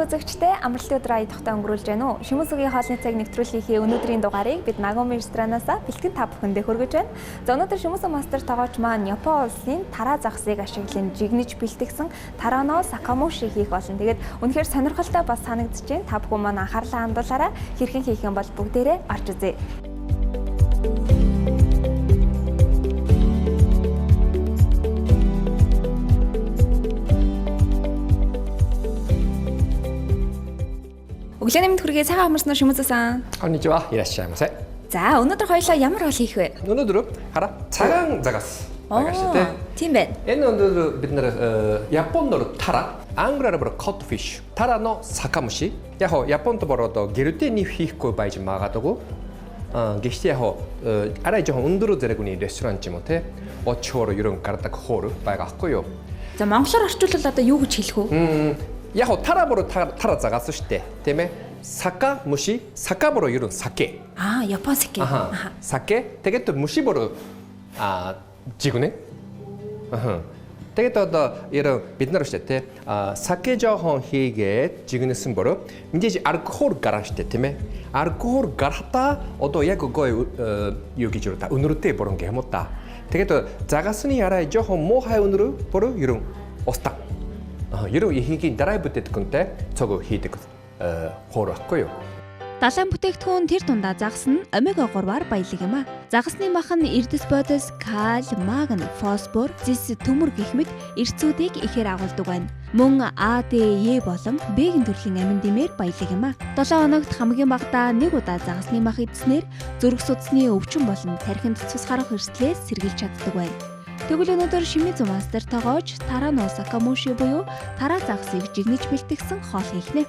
Мэндийн үзэгчтэй амралтын өдөр аялахтаа өнгөрүүлж байна уу? Шимүсүгийн хоолны цаг нэвтрүүлгийнхээ өнөөдрийн дугаарыг бид Нагоми ресторанаас бэлтгэн та бүхэндээ хүргэж байна. За өнөөдөр Шимүсү мастер тогооч маань Япон улсын тараа загсыг ашиглан жигнэж бэлтгэсэн тарано сакамуши хийх болно. Тэгээд үнэхээр сонирхолтой бас санагдаж байна. Та бүхэн маань анхаарлаа хандуулаарай. Хэрхэн хийх юм бол бүгдээрээ орж үзье. Өглөөний мэнд хүргэе цагаан амарсан Шимүсү-сан. こんにちは。いらっしゃいませ。 За өнөөдөр хоёлаа ямар хоол хийх вэ? Өнөөдөр хараа цагаан загас байгаа шүү дээ. Тийм байна. Энэ өнөөдөр бид нэр Японд тара, англиар бүр codfish, тарано сакамуши. Яг хоо Японд бүр одоо гэрдээ хийхгүй байж магадгүй. Гэхдээ яг хоо арай жоохон өндөр зэрэгний ресторан ч юм уу те. Очоор ерөн гардаг хоол байгаа хгүй юу? За монголоор орчуулвал одоо юу гэж хэлэх вэ? Яг хоо тара бүр тара загас шүү дээ. Тийм ээ? Сакамуши, сака бүр ерөн саке. Аа, Япон саке. Аха. Саке. Тэгээд муши бүр жигнэ. Аха. Тэгээд одоо ерөн бид нар шүү дээ те. Саке жоохон хийгээд жигнэсэн бүр мэдээж алкогол гарна шүү дээ тийм ээ. Алкогол гарахтаа одоо яг гоё юу гэж юу та өнөртэй бүрэн гэх юм уу та. Тэгээд загасны арай жоохон муухай өнөр бүр ерөн устаа. Ерөн ихэнхийн дараа бүтээгдэхүүнтэй цог хийдэг хоол байхгүй юу? Далайн бүтээгдэхүүн тэр дундаа загас нь омега 3-аар баялаг юм а. Загасны мах нь эрдэс бодис, каль, магн, фосфор, зис, төмөр гэх мэт эрцүүдийг ихээр агуулдаг байна. Мөн А, Д, Е болон Б-ийн төрлийн амин дэмээр баялаг юм а. 7 хоногт хамгийн багадаа нэг удаа загасны мах идснээр зүрх судасны өвчин болон тархинд цус гарах эрсдлээс сэргийлж чаддаг байна. Тэгвэл өнөөдөр Шимизу мастер тогооч Тарано Сакамуши буюу тараа загасыг жигнэж бэлтгэсэн хоол хийх нэ.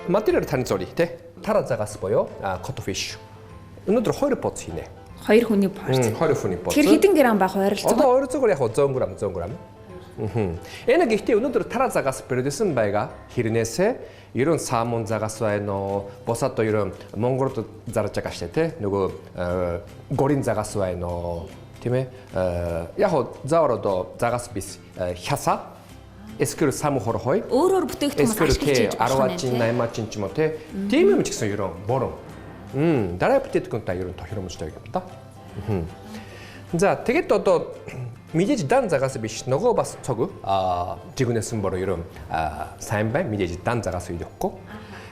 Материал танилцуулъя те. Тара загас буюу codfish. Өнөөдөр 2 поц хийнэ. Хоёр хүний порц. 2 хүний поц. Тэр хэдэн грамм байх ойролцоогоор? Одоо ойролцоогоор яг 100 г 100 г. Энэ гэхдээ өнөөдөр тара загас бэлдсэн байгаа хэрнээсээ ерөн саамун загас байна уу? Бусад ерөн Монголд зарж байгаа штэ те. Нөгөө горын загас байна уу? Тийм ээ. Яг заавал одоо загас биш хяса эсвэл сам хорхой. Өөр өөр бүтээгдэхүүн бас ашиглаж хийж болох юм тийм 10 8 ч юм уу те. Тийм юм ч гэсэн ерөн борон. Дараа бүтээгдэхүүнтэй ерөн тохиромжтой юм да. За тэгэд одоо мэдээж дан загас биш нөгөө бас цог жигнэсэн бороо ерөн сайн бай мэдээж дан загас идэхгүй.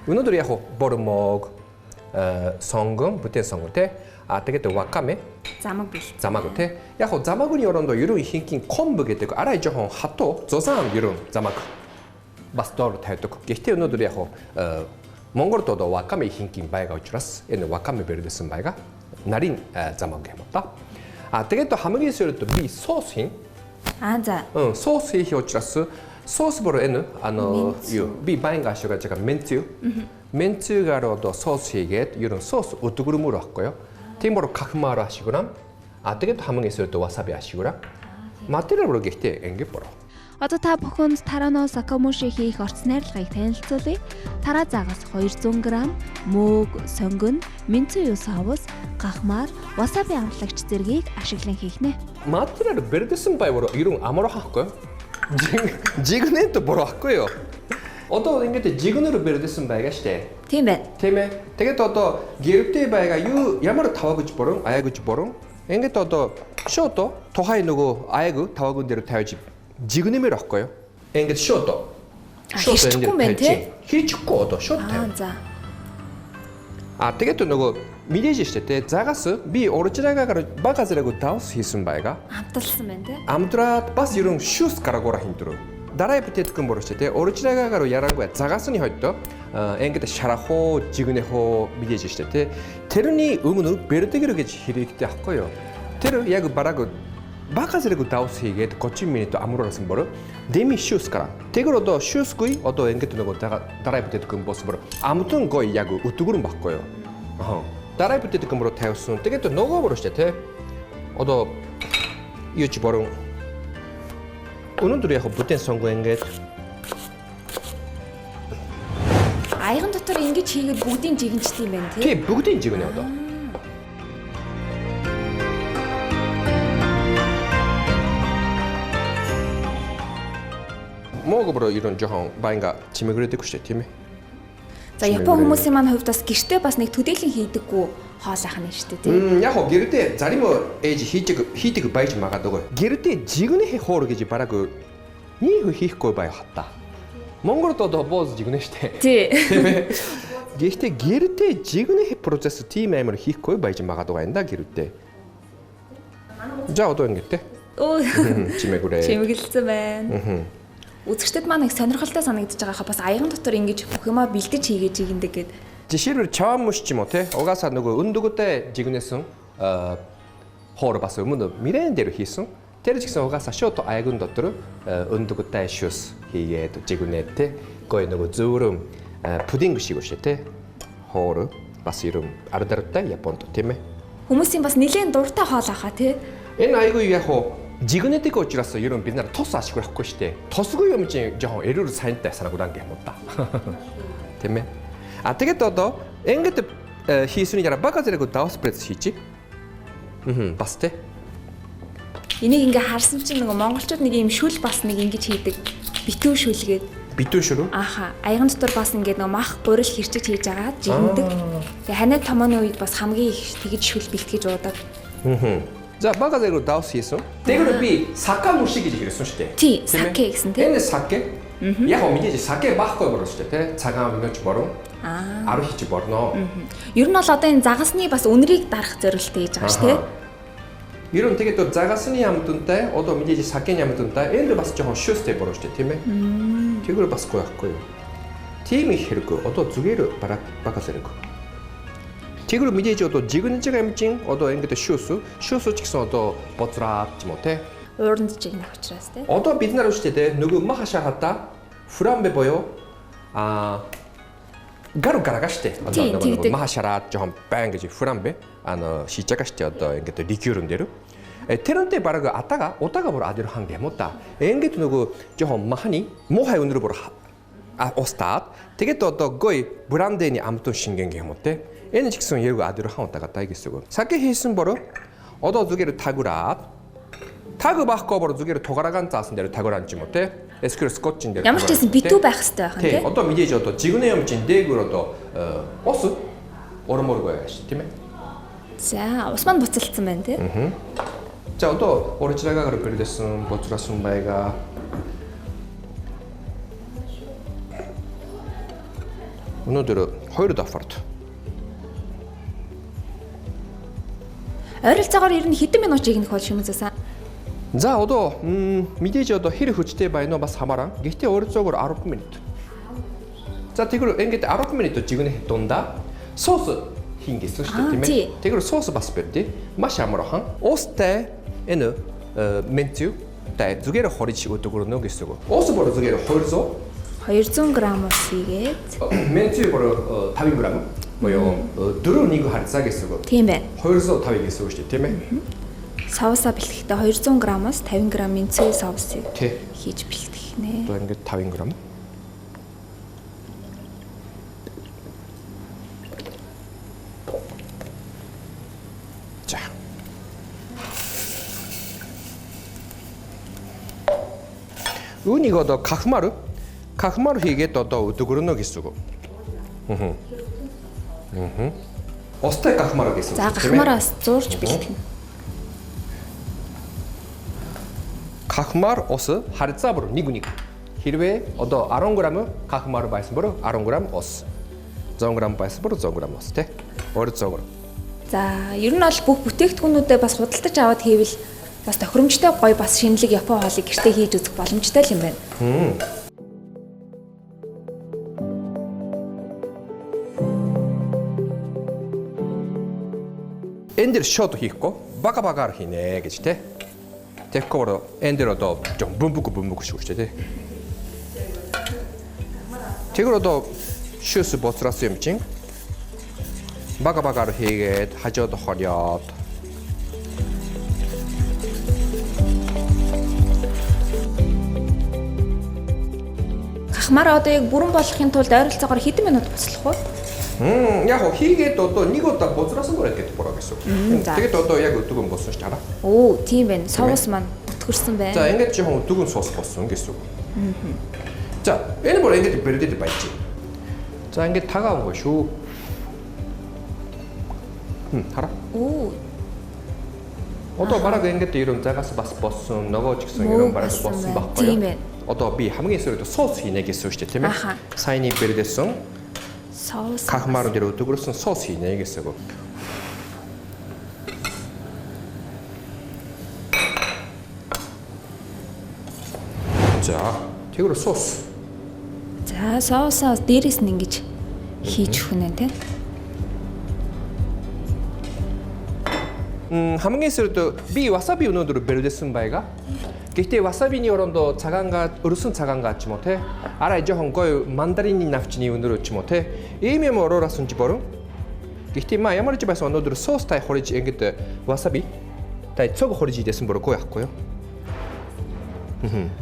Өнөөдөр яг бормог сонгон бүтээн сонгон те. А тэгээд вакаме замаг бил. Замаг те. Яг замагны орондоо ерөн ихэнх комбо гэдэг арай жоохон хатуу зузаан ерөн замаг бас доор тавьдаг. Гэхдээ өнөөдөр яг Монголд одоо вакаме ихэнх байгаа учраас энэ вакаме бэрдсэн байгаа нарийн замаг юм та. А тэгээд хамгийн сүүлд би соус хийн. Аа за. Соус хийх учраас соус бүр энэ юу би баян ашиглаж байгаа менцю. Менцюгаар одоо соус хийгээд ерөн соус өдгөрмөр байхгүй юу? Тийм бүр кахмаар ашиглана. А тэгээд хамгийн сүүлд васаби ашиглана. Материал бүр гэхдээ ингэ бороо. Одоо та бүхэнд Тарано Сакамуши хийх орц найрлагыг танилцуулъя. Тараа загас 200 г, мөөг, сонгон, менцүү соус, гахмаар, васаби амтлагч зэргийг ашиглан хийх нэ. Материал бэрдсэн бай бүр ерөн амар хахгүй. Жигнэт бороо ахгүй юу? Одоо ингэж жигнэр бэрдсэн байгаа штэ. Тийм байна. Тийм ээ. Тэгээд одоо гэрдээ байгаа юу ямар таваг гэж борон, аяг гэж борон. Ингээд одоо шот тухай нөгөө аяг тавагын дээр тавьж жигнэмээр ахгүй юу? Ингээд шот. Шот энэ тий? Хийчихгүй одоо шот тавь. Аа за. А тэгээд нөгөө мэдээж штэ тий. Загас би уржираагаар бага зэрэг давс хийсэн байгаа. Амталсан байна тий. Амтраад бас ерөн шүс гарагуура хинтрүү. Дараа бүтээгдэхүүн бороо штэ тий. Уржираагаар яраагүй загасны хойд ингээд шарахуу жигнэхөө мэдээж штэ тий. Тэрний өмнө бэрдэгэр гэж хэрэгтэй ахгүй юу? Тэр яг бараг бага зэрэг давс хийгээд 30 минут амруулсан бороо дэми шүс гара. Тэр одоо шүсгүй одоо ингээд нөгөө дараа бүтээгдэхүүн бос бороо амтан гоё яг өтгөрөн баггүй юу? Аа. Дараа бүтээгдэхүүн бороо тавьсан. Тэгээд нөгөө бороо штэ тий. Одоо юу ч бороо өнөөдөр яг бүтээн сонгоо ингээд аяган дотор ингэж хийгээд бүгдийн жигэнчтэй юм байна тий. Тий, бүгдийн жигнэ одоо. Мог бороо ерөн жоохон баянга чимэглэдэг шүү дээ, тийм ээ. За Япон хүмүүсийн маань хувьд бас гэртээ бас нэг төдийлөн хийдэггүй хоол ах нь шүү дээ, тий. Яг хоо гэртээ зарим ээж хийдэг байж магадгүй. Гэртээ жигнэ хоол гэж бараг нийх хийхгүй байх хатта. Монголд одоо бооз жигнэ штэ. Тий. Тийм ээ. Гэхдээ гэртээ жигнэ процесс тийм амар хийхгүй байж магадгүй юм да гэртээ. За одоо ингэ те. Өө. Чимээгүрээ. Чимэглэлсэн байна. Үзэгчдэд маань их сонирхолтой санагдаж байгаа хаа бас аяган дотор ингэж бүх юмаа бэлдэж хийгээд жигэндэг гээд. Жишээлбэл чаамуш ч юм уу те. Угаасаа нөгөө өндөгтэй жигнэсэн хоол бас өмнө мирэн дээр хийсэн. Тэр ч гэсэн угаасаа шууд аяган дотор өндөгтэй шүс хийгээд жигнээд те. Гой нөгөө зөөрөн пудинг шиг үшээ те. Хоол бас ерөн ардартай Японд тийм ээ. Хүмүүсийн бас нэлээд дуртай хоол ахаа те. Энэ айгүй яг хуу жигнэдэг учраас ерөн бид нар тус ашиглахгүй штэ. Тусгүй юм чинь жоохон эрүүл сайнтай санагдсан гэх юм уу та. Тийм ээ. А тэгээд одоо ингэж хийсний дараа бага зэрэг давс пресс хийчих. Бас те. Энийг ингээ харсан чинь нөгөө монголчууд нэг юм шүл бас нэг ингэж хийдэг. Битүү шүлгээд. Битүү шүл үү? Аха. Аяган дотор бас ингээд нөгөө мах гурил хэрчиж хийж байгаа жигнэдэг. Тэгээ ханиад томооны үед бас хамгийн их тэгж шүл бэлтгэж уудаг. За бага зэрэг давс хийсэн. Тэгэхээр би сака муши гэж хэлсэн шүү дээ. Тий, саке гэсэн тий. Энэ саке. Яг гоо мэдээж саке байхгүй бороо шүү дээ, тий. Цагаан виноч борон. Аа. 10 хийж борноо. Ер нь бол одоо энэ загасны бас үнэрийг дарах зорилттой хийж байгаа шүү дээ. Ер нь тэгээд загасны амтантай одоо мэдээж сакены амтантай энд бас жоохон шүстэй бороо шүү дээ, тийм ээ. Тэгэхээр бас гоё байхгүй юу? Тийм их хэрэггүй. Одоо зүгээр бага зэрэг. Тэгэхээр мэдээж одоо жигнэж байгаа юм чинь одоо ингэж шүс шүс ч гэсэн одоо боцраад ч юм уу те. Ууранд жигнэх учраас те. Одоо бид нар шүү дээ нөгөө мах хашаахата фрамбе боёо а гару гарага штэ. Одоо нөгөө мах хашаараад жоохон байн гэж фрамбе ано 시작하 штэ одоо ингэж ликюрэн дээр. тэрэнтэй бараг атага утага бүр адэр хан гэм уу та. Ингэж нөгөө жоохон маханы муухай өндөр бүр устаад тэгээд одоо гой брандны амтун шингэн гэм үү те. Энэ ч гэсэн яг адэр хан утага тай гэсэн үг. Саке хийсэн бороо одоо зүгээр тагураад таг байхгүй бороо зүгээр тугараган заасан дээр тагуран ч юм уу те. Эскэр скотчин дээр. Ямар ч байсан битүү байх хэрэгтэй байх нь те. Одоо мэдээж одоо жигнэ юм чинь дээгүр одоо ус орморгүй байж тийм ээ. За ус маань буцалдсан байна те. За одоо уржлагаагаар бэлдсэн буцрасан байга. Өнөөдөр 2 давхарт. Ойролцоогоор ер нь хэдэн минут жигнэх бол шимэзээсэн? За одоо мэдээж одоо хэр хүчтэй байна уу бас хамааран. Гэхдээ ойролцоогоор 10 минут. За тэгвэл ингээд 10 минут жигнэх дундаа соус хийн гэсэн шүү дээ тийм ээ. Тэгвэл соус бас бэлдээ. Маш амархан. Устай энэ мэнцүү тай зүгээр хориж өдөгөрнө гэсэн үг. Ус бүр зүгээр 200 200 г ус хийгээд мэнцүү бүр 50 г буюу 4 1 харьцаа гэсэн үг. Тийм байна. 250 гэсэн үг шүү дээ тийм ээ. Соусаа бэлтгэхдээ 200 г-аас 50 г мэнцүү соусыг хийж бэлтгэх нэ. Одоо ингээд 50 г. За. Үүнийг одоо кахмар хийгээд одоо өдөгөрнө гэсэн үг. Устай гахмар гэсэн үг. За гахмараас зуурч бэлтгэнэ. Гахмар ус харьцаа бүр 1 1. Хэрвээ одоо 10 г гахмар байсан бүр 10 г ус. 100 г байсан бүр 100 г ус тий. Ойролцоогоор. За ер нь бол бүх бүтээгдэхүүнүүдээ бас худалдаж аваад хийвэл бас тохиромжтой гоё бас шинэлэг Япон хоолыг гэртээ хийж үзэх боломжтой л юм байна. Энэ дэр шот хийхгүй бага багаар хийнэ гэж те. Тэгэхгүй бол энэ дэр одоо жоо бөмбөг шиг шүү дээ те. Тэгэхээр одоо шүс боцроос юм чинь бага багаар хийгээд хажууд хориод Гахмаар одоо яг бүрэн болохын тулд ойролцоогоор хэдэн минут буцлах вэ? Яг хоо хийгээд одоо нэг удаа бузраасан бороо гэдэг бороо гэсэн үг. Тэгээд одоо яг өдөгөн болсон шүү дээ. Оо, тийм байна. Соус маань өтгөрсөн байна. За ингээд жоохон өдөгөн соус болсон гэсэн үг. За энэ бүр ингээд бэлдээд байж. За ингээд тагаа өнгө шүү. Хараа. Оо. Одоо бараг ингээд ерөн загас бас болсон, нөгөө ч гэсэн ерөн бараг болсон байхгүй юу? Тийм ээ. Одоо би хамгийн сүүлд соус хийнэ гэсэн үг шүү дээ, тийм ээ? Саяны бэрдсэн соус. Кахмар дээр өдөрсөн соус хийнэ гэсэн үг. За, тэгвэр соус. За, соусаа дээрээс нь ингэж хийж өгнө тийм. Хамгийн сүүлд би васаби өнөөдөр бэрдсэн байга. Гэхдээ васабины оронд цагаангаа өрсөн цагаангаа ч юм уу те. Арай жоохон гоё мандарины навчны өндөр ч юм уу те. Ийм юм ороорасан ч борон. Гэхдээ ма ямар ч байсан өнөөдөр соустай хориж ингэж васаби тай цог хориж идсэн бороо гоё ахгүй юу?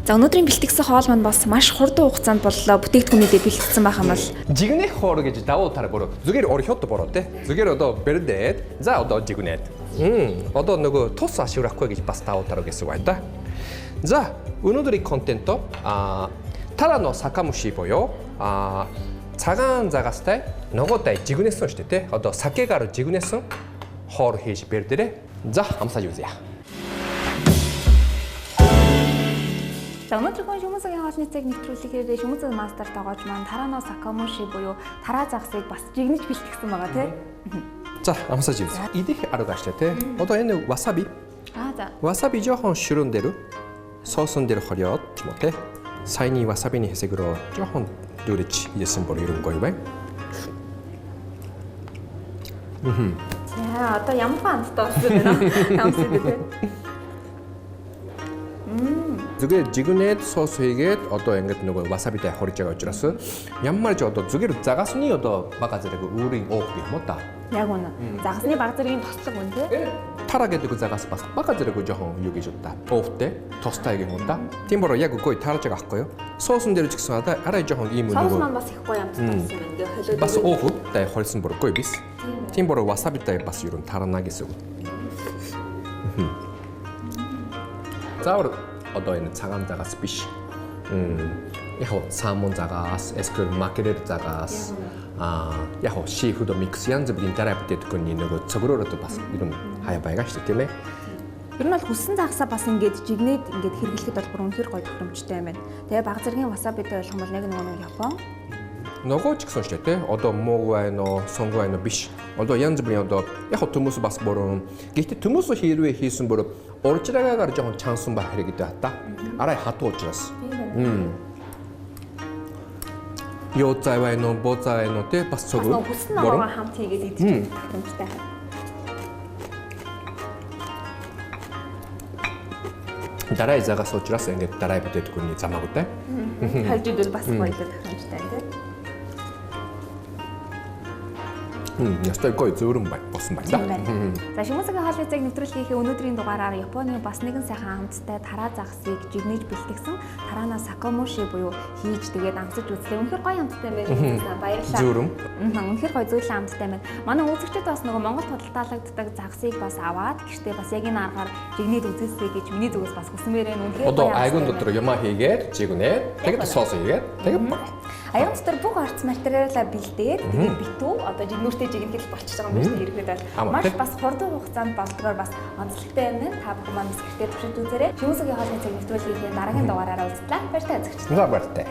За өнөөдрийн бэлтгэсэн хоол маань бас маш хурдан хугацаанд боллоо. Бүтээгдэхүүнүүдээ бэлтгэсэн байх юм бол жигнэх хоол гэж давуу тал бороо. Зүгээр орхиод бороо те. Зүгээр одоо бэрдээд за одоо жигнэт. Одоо нөгөө тус ашиглахгүй гэж бас давуу тал гэсэн үг байна да. За өнөөдрийн контент тарано сакамуши буюу цагаан загастай ногоотой жигнэсэн шүү дээ те. Одоо сакегаар жигнэсэн хоол хийж бэрдэрээ. За амсаж үзье. За өнөөдрийнхөө Шүмэн хоолны цаг нэвтрүүлгээр Шүмэн мастер тогоож маань Тарано сакамуши буюу тараа загсыг бас жигнэж бэлтгэсэн байгаа тий. За амсаж үзье. Идэх арга шүү дээ тий. Одоо энэ васаби. Аа за. Васаби жоохон шүрэн дээр соусан дээр хориод ч юм уу тий. Саяны васабины хэсэг рүү жоохон дүүрэж идсэн бүр ерөн гоё байна. За одоо ямар амттай болсон бэ? Амсаад тий. Зүгээр жигнээд соус хийгээд одоо ингэж нөгөө васабитай хорж байгаа учраас ямар ч одоо зүгээр загасны одоо бага зэрэг өөрийн уух гэх юм уу та. Яг үнэ. Загасны бага зэргийн тослог үн тий. Тара гэдэг загас бас бага зэрэг жоохон юу гэж удаа. Уухтай, тостай гэх юм уу та. Тийм бороо яг гоё тарж байгаа байхгүй юу? Суусан дээр ч гэсэн одоо арай жоохон ийм нөгөө соус маань бас их гоё амттай болсон байна. Тэгээ холиод бас уухтай хорсон бороо гоё биш. Тийм бороо васабитай бас ер нь тарна гэсэн үг. Заавал одоо энэ цагаан загас биш. Яг саамон загас, эсвэл макерел загас, яг seafood mix янз бүрийн дараа бүтээгдэхүүний нөгөө цогроор одоо бас ер нь хаяа байгаа шүү дээ, тийм ээ. Ер нь бол хүссэн загасаа бас ингэж жигнээд ингэж хэрэглэхэд бол бүр үнэхэр гоё тохиромжтой юм байна. Тэгээ баг зэргийн васабитай ойлгох юм бол яг нөгөө Япон нөгөө ч гэсэн шүү дээ, тий. Одоо муу байна уу, сонгоо байна уу биш. Одоо янз бүрийн одоо яг төмөс бас борон. Гэхдээ төмөс хэрвээ хийсэн бүр уржраагаар жоохон чансан байх хэрэгтэй та. Арай хатуу учраас. Йоцай байна уу, бозай байна уу тий бас цог. Бас хүссэн ногоогоо хамт хийгээд идчих тохиромжтой. Дараа загас учраас ингээд дараа бүтээгдэхүүний замаагүй те. Хольж идвэл бас гоё тохиромжтой тий. Ястай гоё зөөрөн бай болсон байна. За Шүмэн хоолны цаг нэвтрүүлгийнхээ өнөөдрийн дугаараар Японы бас нэгэн сайхан амттай тараа загсыг жигнэж бэлтгэсэн Тарана сакамуши буюу хийж тэгээд амсаж үзлээ. Үнэхэр гоё амттай байх юм. Баярлалаа. Зөөрөн. Үнэхэр гоё зөөлөн амттай байна. Манай үзэгчид бас нөгөө Монгол худалдаалагддаг загсыг бас аваад гэртээ бас яг энэ аргаар жигнээд үзээсэй гэж миний зүгээс бас хүсмээр байна. Үнэхэр гоё. Одоо айгуун дотор юмаа хийгээд жигнээд тэгээд соус хийгээд тэгээд бороо. Аян дотор бүх орц материалаа бэлдээд тэгээд битүү одоо жигнүүртэй жигнэхэл болчихж байгаа юм байна шүү дээ. Ерөнхийдөө маш бас хурдан хугацаанд болдгоор бас онцлогтой юм байна. Та бүхэн маань гэртээ туршиж үзээрэй. Шүмэн хоолны цаг нэвтрүүлгийнхээ дараагийн дугаараараа уулзлаа. Баяртай үзэгчдээ. За баяртай.